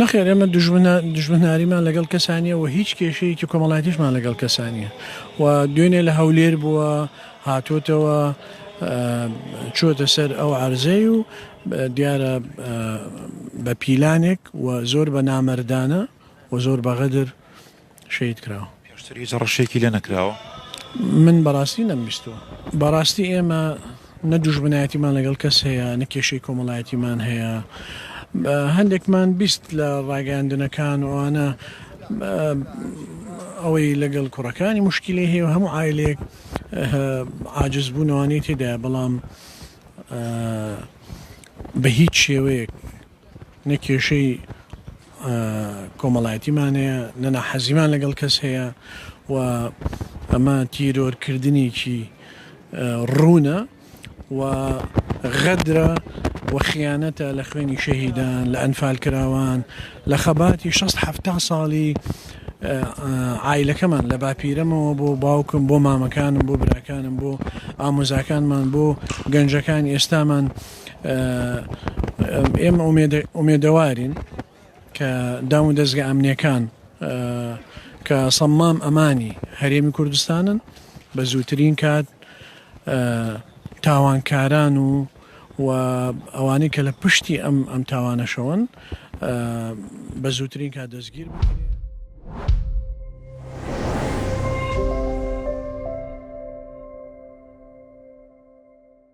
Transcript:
نەخێر ئێمە دوژمناریمان لەگەڵ کەسا نییە و هیچ کێشەیەکی کۆمەڵایەتیشمان لەگەڵ کەسا نییە و دوێنێ لە هەولێر بووە هاتووەتەوە چووەتە سەر ئەو عەرزەی و دیارە بە پیلانێک و زۆر بە نامەردانە و زۆر بە غەدر شەهید کراوە. پێشتر هیچ هەڕەشەیەکی لێ نەکراوە؟ من بەڕاستی نەمبیستووە. بەڕاستی ئێمە نە دوژمنایەتیمان لەگەڵ کەس هەیە، نە کێشەی کۆمەڵایەتیمان هەیە. هەندێکمان بیست لە ڕاگەیاندنەکان و ئەوانە ئەوەی لەگەڵ کوڕەکانی موشکیلەی هەیە و هەموو عایلەیەک عاجز بوون ئەوانەی تێدایە، بەڵام بە هیچ شێوەیەک نە کێشەی کۆمەڵایەتیمان هەیە، نە ناحەزیمان لەگەڵ کەس هەیە و ئەمە تیرۆرکردنێکی ڕوونە و غەدرە و خیانەتە لە خوێنی شەهیدان، لە ئەنفالکراوان، لە خەباتی شەست حەفتا ساڵی عایلەکەمان لە باپیرەمەوە بۆ باوکم بۆ مامەکانم بۆ براکانم بۆ ئامۆزاکانمان بۆ گەنجەکانی ئێستامان ئێمە ئومێدەوارین کە دام و دەزگە ئەمنیەکان کە سەمام ئەمانی هەرێمی کوردستانن بە زووترین کات تاوانکاران و و ئەوانەی کە لە پشتی ئەم ئەم تاوانەشەوەن بە زووترین کات دەستگیر بکرێن.